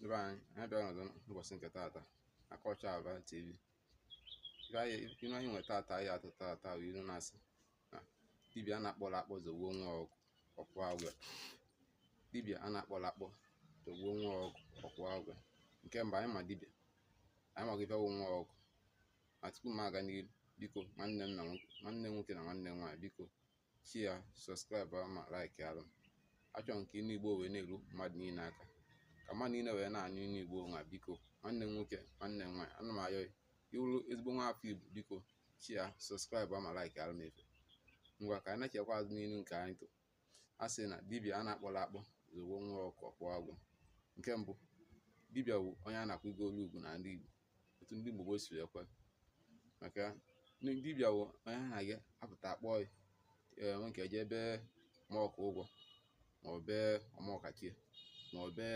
Ndị be anyị, anyị bịara n'ọzọ n'ụbọchị nke taata na Culture Aba TV. Ilu anyị nwe taata, anyị atụ taata bụ ilu na-asị na dibịa a na-akpọrọ akpọ zọgbuo nwa ọkụkọ ọkwụ agwụ. Dibịa a na-akpọrọ akpọ zọgbuo nwa ọkụkọ ọkwụ agwụ. Nke mbụ, anyị ma dibịa, anyị makwa ife wụ nwa ọkụkọ. Ma tupu m aga n'ihu, biko, nwanne m na nwanne m nwoke na nwanne m nwaanyị, biko share, subscribe ma like alụ. Achọrọ m ka ilu Igbo wee na-eru mmadụ niile aka, ka mmadụ niile wee na-anụ ilu Igbo nwa. Biko, nwanne m nwoke, nwanne m nwaanyị, ana m ayọ iwuru ezigbo nwa afọ Igbo, biko share, subscribe ma like alụ m efe. Ngwa, ka anyị na-echekwa azụ n'ilu nke anyị tụ a sị na dibịa a na-akpọrọ akpọ zọgbuo nwa ọkụkọ ọkwụ agwụ. Nke mbụ, dibịa bụ onye a na-akwụgo olu ugwu n'ala Igbo, otu ndị Igbo gboo si wee kwe maka dibịa bụ onye a na-aga apụta akpọ ya nke eje ebe ma ọkụ ụgwọ, ma ọ bee ọmọkachie, ma ọ bee